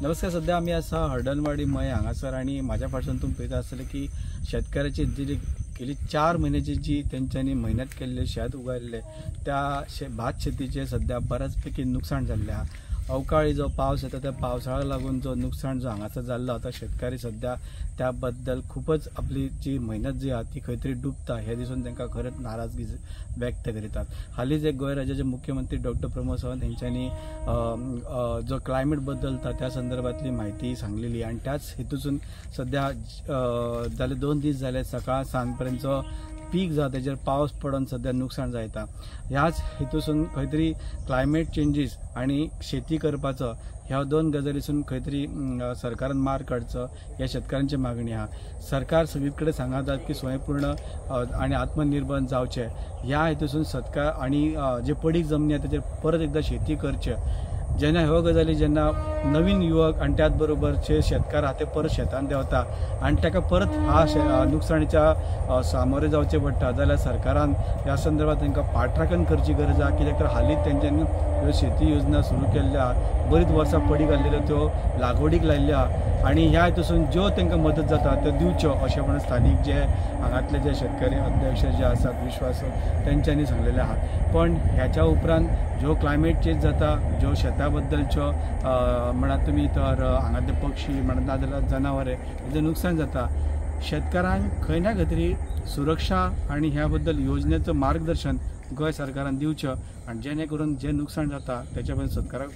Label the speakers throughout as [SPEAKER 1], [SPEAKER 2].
[SPEAKER 1] नमस्कार. सध्या आमी आसा हळदणवाडी मये हांगासर आनी म्हाज्या फाटल्यान तुमी पळयता आसतले की शेतकाराची जी गेली 4 म्हयन्याची जी तेंच्यांनी मेहनत केल्ले शेत उगायल्ले त्या भात शेतीचे सध्या बऱ्याच पैकी नुकसाण जाल्लें आहा. अवकाळी जो पावस येता त्या पावसाळ्याक लागून जो नुकसाण जो हांगासर जाल्लो आतां शेतकारी सध्या त्या बद्दल खूपच आपली जी मेहनत जी आहा ती खंय तरी डुबता हे दिसून तांकां खरेंच नाराजगी व्यक्त करीतात. हालींच एक गोंय राज्याचे मुख्यमंत्री डॉक्टर प्रमोद सावंत हेंच्यांनी जो क्लायमेट बदलता त्या संदर्भातली म्हायती सांगलेली आनी त्याच हेतूसून सध्या जाले 2 दीस जाले सकाळ सांज पर्यंतचो पीक जाता तेजेर पावस पडून सध्या नुकसाण जायता. ह्याच हेतूसून खंय तरी क्लायमेट चेंजीस आनी शेती करपाचो ह्या 2 गजालीसून खंय तरी सरकारान मार काडचो ह्या शेतकारांची मागणी आहा. सरकार सगळी कडेन सांगतात की स्वयंपूर्ण आनी आत्मनिर्भर जावचें ह्या हेतूसून सरकार आनी जे पडीक जमनी आहा तेजेर परत एकदां शेती करचें. जेन्ना ह्यो गजाली जेन्ना नवीन युवक आनी त्याच बरोबर जे शेतकार आहा ते परत शेतान देंवता आनी ताका परत ह्या नुकसाणीच्या सामोरे जावचें पडटा जाल्यार सरकारान ह्या संदर्भात तांकां पाठराखण करची गरज आहा. कित्याक तर हालींच तेंच्यांनी ह्यो शेती योजना सुरू केल्ल्यो आहा, बरीच वर्सां पडीक आसलेल्यो त्यो लागवडीक लायिल्ल्यो आहा आनी ह्या हेतूसून ज्यो तांकां मदत जाता त्यो दिवच्यो अशें म्हणून स्थानीक जे हांगांतले जे शेतकरी अध्यक्ष जे आसात विश्वास तेंच्यांनी सांगलेले आहात. पण ह्याच्या उपरांत ज्यो क्लायमेट चेंज जाता ज्यो शेता बद्दलच्यो म्हणात तुमी तर हांगातले पक्षी म्हणत नाजाल्यार जनावरां हेजें नुकसान जाता. शेतकारांक खंय ना खंय तरी सुरक्षा आनी ह्या बद्दल योजनेचो मार्गदर्शन गोंय सरकारान दिवचें आनी जेणे करून जें नुकसान जाता तेच्या बद्दल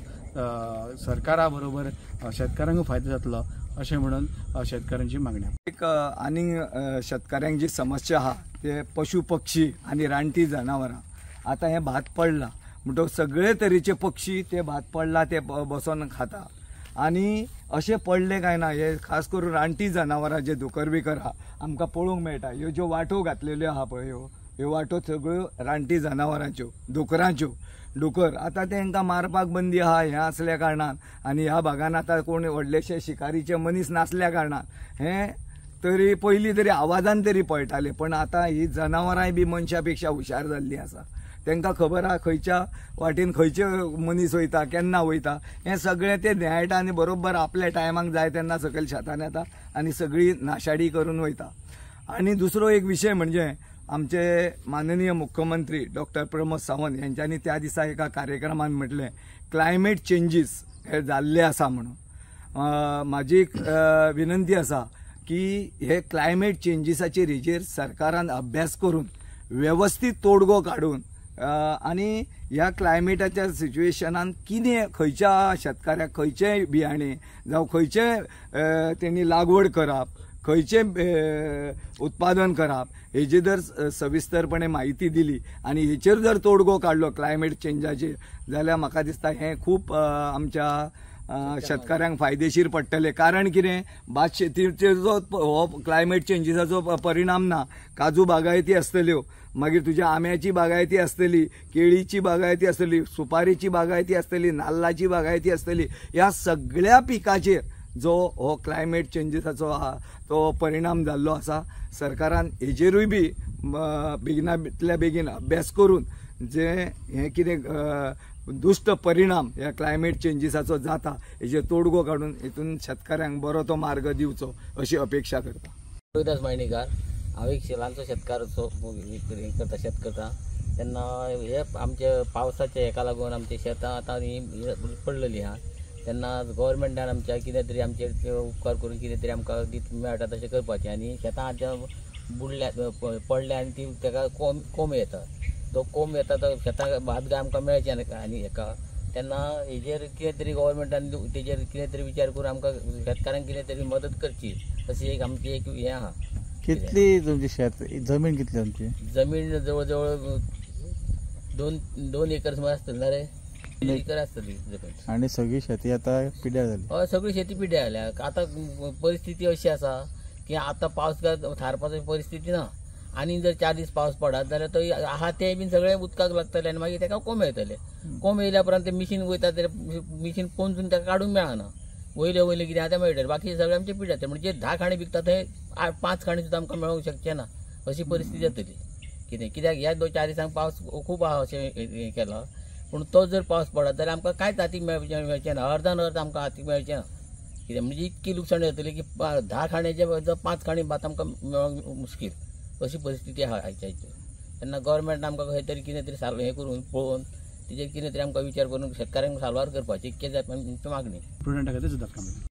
[SPEAKER 1] सरकारा बरोबर शेतकारांक फायदो जातलो अशें म्हणून शेतकारांची मागणी.
[SPEAKER 2] एक आनी शेतकाऱ्यांक जी समस्या आहा ते पशु पक्षी आनी रानटी जनावरां. आतां हें भात पडलां म्हणटकच सगळे तरेचे पक्षी ते भात पडला ते बसोन खाता आनी अशें पडले काय ना हे खास करून रानटी जनावरां जे दुकर बिकर आहा आमकां पळोवंक मेळटा. ह्यो ज्यो वाटो घातलेल्यो आहा पळय ह्यो वाटो सगळ्यो रानटी जनावरांच्यो दुकरांच्यो. डुकर आतां तेंकां मारपाक बंदी आहा हें आसल्या कारणान आनी ह्या भागान आतां कोण व्हडलेशे शिकारीचे मनीस नासल्या कारणान हें तरी पयलीं तरी आवाजान तरी पळटाले, पण आतां ही जनावरांय बी मनशा पेक्षा हुशार जाल्लीं आसा. तांकां खबर आहा खंयच्या वाटेन खंयचे मनीस वयता केन्ना वयता हें सगळें ते न्यायटा आनी बरोबर आपल्या टायमाक जाय तेन्ना सकयल शेतान येता आनी सगळी नाशाडी करून वयता. आनी दुसरो एक विशय म्हणजे आमचे माननीय मुख्यमंत्री डॉक्टर प्रमोद सावंत यांच्यांनी त्या दिसा एका कार्यक्रमान म्हटलें क्लायमेट चेंजीस हे जाल्ले आसा म्हणून. म्हाजी एक विनंती आसा की हे क्लायमेट चेंजीसाचेर हेजेर सरकारान अभ्यास करून वेवस्थीत तोडगो काडून आनी ह्या क्लायमेटाच्या सिच्युएशनान कितें खंयच्या शेतकाऱ्याक खंयचें बियाणें जावं खंयचें तेणी लागवड करप खंयचें उत्पादन करप हेजेर जर सविस्तरपणे म्हायती दिली आनी हेचेर जर तोडगो काडलो क्लायमेट चेंजाचेर जाल्यार म्हाका दिसता हें खूब आमच्या शेतकाऱ्यांक फायदेशीर पडटलें. कारण कितें भात शेतीचेर जो हो क्लायमेट चेंजीसाचो परिणाम ना, काजू बागायती आसतल्यो, मागीर तुज्या आंब्याची बागायती आसतली, केळीची बागायती आसतली, सुपारीची बागायती आसतली, नाल्लाची बागायती आसतली, ह्या सगळ्या पिकाचेर जो हो क्लायमेट चेंजीसाचो आहा तो परिणाम जाल्लो आसा. सरकारान हेजेरूय बी बेगिनांतल्या बेगीन अभ्यास करून जे हें कितें दुश्ट परिणाम ह्या क्लायमेट चेंजीसाचो जाता हेजेर तोडगो काडून हितून शेतकाऱ्यांक बरो तो मार्ग दिवचो अशी अपेक्षा करता.
[SPEAKER 3] रोहिदास मायणीकार, हांव एक शिलांचो शेतकार करता, शेत करता. तेन्ना हे आमचे पावसाच्या हेका लागून आमची शेतां आतां ही पडलेली आहा. तेन्ना गव्हर्मेंटान आमच्या कितें तरी आमचेर उपकार करून कितें तरी आमकां मेळटा तशें करपाचें. आनी शेतां आतां बुडल्या पडल्या आनी ती ताका कोंब येता, तो कोंब येता तो शेतां भात गाय आमकां मेळचें आनी हेका तेन्ना हेजेर कितें तरी गव्हर्मेंटान तेजेर कितें तरी विचार करून आमकां शेतकारांक कितें तरी मदत करची अशी एक आमची एक हें आहा.
[SPEAKER 4] कितली तुमची शेत जमीन कितली आमची?
[SPEAKER 3] जमीन जवळ जवळ 2 एकर सुमार आसतली ना रे, 2 एकर आसतली जमीन.
[SPEAKER 4] आनी सगळी शेती आतां पिड्यार जाली?
[SPEAKER 3] हय, सगळी शेती पिड्यार जाल्या. आतां परिस्थिती अशी आसा की आतां पावस थारपाची परिस्थिती ना आनी जर 4 दीस पावस पडत जाल्यार तो आहा ते बीन सगळे उदकाक लागतले आनी मागीर ताका कोंब येतले. कोंब येयल्या उपरांत ते मिशीन वयता ते मिशीन पोंजून ताका काडूंक मेळना, वयले वयले कितें आहा तें मेळटलें, बाकी सगळें आमचें पिड्यार जातलें. म्हणजे 10 खाणी विकता थंय 5 खाणी सुद्दां आमकां मेळोंक शकचें ना अशी परिस्थिती जातली. कितें कित्याक ह्या 2-4 दिसांक पावस खूब आहा अशें हें केलां, पूण तो जर पावस पडत जाल्यार आमकां कांयच हातीक मेळचें ना, अर्दान अर्द आमकां हातीक मेळचें ना. कित्याक म्हणजे इतकी लुकसाण जातली की 10 खाण्याच्या 5 खाणी भात आमकां मेळोंक मुश्कील अशी परिस्थिती आहा आयच्या हाचेर. तेन्ना गव्हर्मेंट आमकां खंय तरी कितें तरी साल्व हें करून पळोवन तेजेर कितें तरी आमकां विचार करून शेतकाऱ्यांक साल्वार करपाची इतकें जाय आमची मागणी.
[SPEAKER 1] प्रुडंटा खातीर सुद्दां.